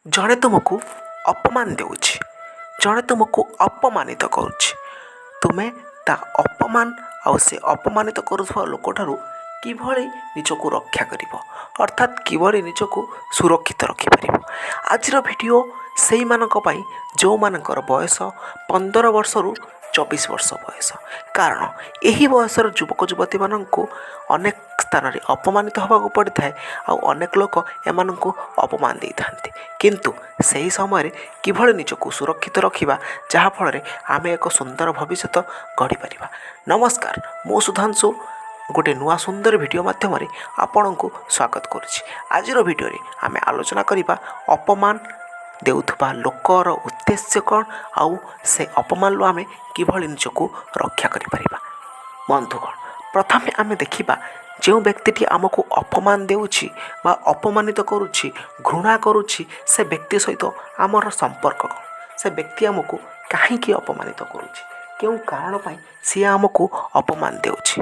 ଜଣେ ତୁମକୁ ଅପମାନ ଦେଉଛି, ଜଣେ ତୁମକୁ ଅପମାନିତ କରୁଛି, ତୁମେ ତା ଅପମାନ ଆଉ ସେ ଅପମାନିତ କରୁଥିବା ଲୋକଠାରୁ କିଭଳି ନିଜକୁ ରକ୍ଷା କରିବ, ଅର୍ଥାତ୍ କିଭଳି ନିଜକୁ ସୁରକ୍ଷିତ ରଖିପାରିବ? ଆଜିର ଭିଡ଼ିଓ ସେଇମାନଙ୍କ ପାଇଁ ଯେଉଁମାନଙ୍କର ବୟସ 15 ବର୍ଷରୁ 24 ବର୍ଷ ବୟସ। କାରଣ ଏହି ବୟସର ଯୁବକ ଯୁବତୀମାନଙ୍କୁ ଅନେକ ସ୍ଥାନରେ ଅପମାନିତ ହେବାକୁ ପଡ଼ିଥାଏ ଆଉ ଅନେକ ଲୋକ ଏମାନଙ୍କୁ ଅପମାନ ଦେଇଥାନ୍ତି। କିନ୍ତୁ ସେହି ସମୟରେ କିଭଳି ନିଜକୁ ସୁରକ୍ଷିତ ରଖିବା, ଯାହାଫଳରେ ଆମେ ଏକ ସୁନ୍ଦର ଭବିଷ୍ୟତ ଗଢ଼ିପାରିବା? ନମସ୍କାର, ମୁଁ ସୁଧାଂଶୁ ଗୋଟେ ନୂଆ ସୁନ୍ଦର ଭିଡ଼ିଓ ମାଧ୍ୟମରେ ଆପଣଙ୍କୁ ସ୍ୱାଗତ କରୁଛି। ଆଜିର ଭିଡ଼ିଓରେ ଆମେ ଆଲୋଚନା କରିବା, ଅପମାନ ଦେଉଥିବା ଲୋକର ଉଦ୍ଦେଶ୍ୟ କ'ଣ ଆଉ ସେ ଅପମାନରୁ ଆମେ କିଭଳି ନିଜକୁ ରକ୍ଷା କରିପାରିବା। ବନ୍ଧୁଗଣ, ପ୍ରଥମେ ଆମେ ଦେଖିବା, ଯେଉଁ ବ୍ୟକ୍ତିଟି ଆମକୁ ଅପମାନ ଦେଉଛି ବା ଅପମାନିତ କରୁଛି, ଘୃଣା କରୁଛି, ସେ ବ୍ୟକ୍ତି ସହିତ ଆମର ସମ୍ପର୍କ କ'ଣ? ସେ ବ୍ୟକ୍ତି ଆମକୁ କାହିଁକି ଅପମାନିତ କରୁଛି? କେଉଁ କାରଣ ପାଇଁ ସିଏ ଆମକୁ ଅପମାନ ଦେଉଛି?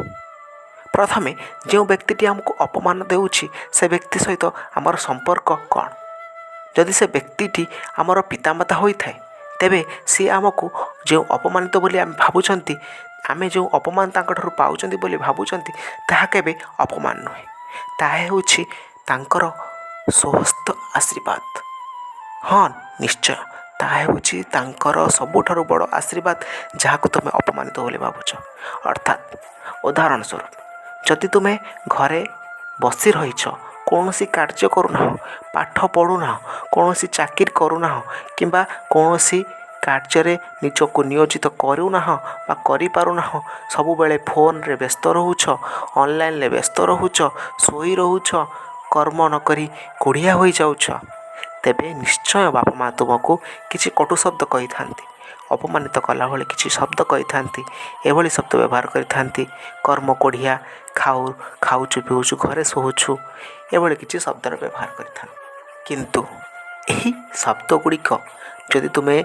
ପ୍ରଥମେ ଯେଉଁ ବ୍ୟକ୍ତିଟି ଆମକୁ ଅପମାନ ଦେଉଛି, ସେ ବ୍ୟକ୍ତି ସହିତ ଆମର ସମ୍ପର୍କ କ'ଣ? ଯଦି ସେ ବ୍ୟକ୍ତିଟି ଆମର ପିତାମାତା ହୋଇଥାଏ, ତେବେ ସିଏ ଆମକୁ ଯେଉଁ ଅପମାନିତ ବୋଲି ଆମେ ଭାବୁଛନ୍ତି, ଆମେ ଯେଉଁ ଅପମାନ ତାଙ୍କଠାରୁ ପାଉଛନ୍ତି ବୋଲି ଭାବୁଛନ୍ତି, ତାହା କେବେ ଅପମାନ ନୁହେଁ। ତାହା ହେଉଛି ତାଙ୍କର ସ୍ୱହସ୍ତ ଆଶୀର୍ବାଦ। ହଁ, ନିଶ୍ଚୟ ତାହା ହେଉଛି ତାଙ୍କର ସବୁଠାରୁ ବଡ଼ ଆଶୀର୍ବାଦ, ଯାହାକୁ ତୁମେ ଅପମାନିତ ବୋଲି ଭାବୁଛ। ଅର୍ଥାତ୍ ଉଦାହରଣ ସ୍ୱରୂପ, ଯଦି ତୁମେ ଘରେ ବସି ରହିଛ, କୌଣସି କାର୍ଯ୍ୟ କରୁନାହ, ପାଠ ପଢ଼ୁନାହ, କୌଣସି ଚାକିରି କରୁନାହ କିମ୍ବା କୌଣସି କାର୍ଯ୍ୟରେ ନିଜକୁ ନିୟୋଜିତ କରୁନାହ ବା କରିପାରୁନାହ, ସବୁବେଳେ ଫୋନ୍ରେ ବ୍ୟସ୍ତ ରହୁଛ, ଅନଲାଇନ୍ରେ ବ୍ୟସ୍ତ ରହୁଛ, ଶୋଇ ରହୁଛ, କର୍ମ ନକରି କୋଢ଼ିଆ ହୋଇଯାଉଛ, ତେବେ ନିଶ୍ଚୟ ବାପା ମା' ତୁମକୁ କିଛି କଟୁ ଶବ୍ଦ କହିଥାନ୍ତି, ଅପମାନିତ କଲା ଭଳି କିଛି ଶବ୍ଦ କହିଥାନ୍ତି। ଏଭଳି ଶବ୍ଦ ବ୍ୟବହାର କରିଥାନ୍ତି, କର୍ମ କୋଢ଼ିଆ, ଖାଉଛୁ ପିଉଛୁ, ଘରେ ଶୋଉଛୁ, ଏଭଳି କିଛି ଶବ୍ଦର ବ୍ୟବହାର କରିଥାନ୍ତି। କିନ୍ତୁ ଏହି ଶବ୍ଦ ଗୁଡ଼ିକ ଯଦି ତୁମେ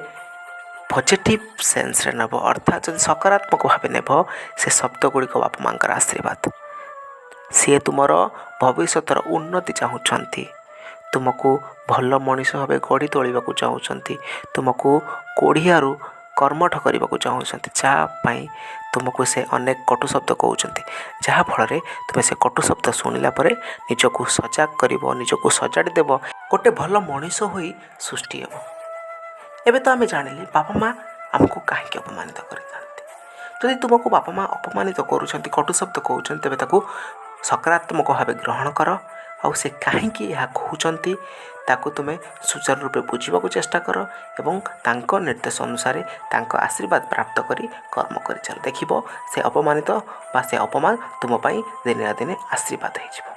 ପଜିଟିଭ୍ ସେନ୍ସରେ ନେବ, ଅର୍ଥାତ୍ ଯଦି ସକାରାତ୍ମକ ଭାବେ ନେବ, ସେ ଶବ୍ଦ ଗୁଡ଼ିକ ବାପା ମାଆଙ୍କର ଆଶୀର୍ବାଦ। ସିଏ ତୁମର ଭବିଷ୍ୟତର ଉନ୍ନତି ଚାହୁଁଛନ୍ତି, ତୁମକୁ ଭଲ ମଣିଷ ଭାବେ ଗଢ଼ି ତୋଳିବାକୁ ଚାହୁଁଛନ୍ତି, ତୁମକୁ କୋଢ଼ିଆରୁ କର୍ମଠ କରିବାକୁ ଚାହୁଁଛନ୍ତି, ଯାହା ପାଇଁ ତୁମକୁ ସେ ଅନେକ କଟୁ ଶବ୍ଦ କହୁଛନ୍ତି। ଯାହାଫଳରେ ତୁମେ ସେ କଟୁ ଶବ୍ଦ ଶୁଣିଲା ପରେ ନିଜକୁ ସଜାଗ କରିବ, ନିଜକୁ ସଜାଡ଼ି ଦେବ, ଗୋଟେ ଭଲ ମଣିଷ ହୋଇ ସୃଷ୍ଟି ହେବ। ଏବେ ତ ଆମେ ଜାଣିଲେ ବାପା ମା' ଆମକୁ କାହିଁକି ଅପମାନିତ କରିଥାନ୍ତି। ଯଦି ତୁମକୁ ବାପା ମା' ଅପମାନିତ କରୁଛନ୍ତି, କଟୁ ଶବ୍ଦ କହୁଛନ୍ତି, ତେବେ ତାକୁ ସକାରାତ୍ମକ ଭାବେ ଗ୍ରହଣ କର ଆଉ ସେ କାହିଁକି ଏହା କହୁଛନ୍ତି, ତାକୁ ତୁମେ ସୁଚାରୁ ରୂପେ ବୁଝିବାକୁ ଚେଷ୍ଟା କର ଏବଂ ତାଙ୍କ ନିର୍ଦ୍ଦେଶ ଅନୁସାରେ ତାଙ୍କ ଆଶୀର୍ବାଦ ପ୍ରାପ୍ତ କରି କର୍ମ କରିଚାଲ। ଦେଖିବ, ସେ ଅପମାନିତ ବା ସେ ଅପମାନ ତୁମ ପାଇଁ ଦିନେ ନା ଦିନେ ଆଶୀର୍ବାଦ ହେଇଯିବ।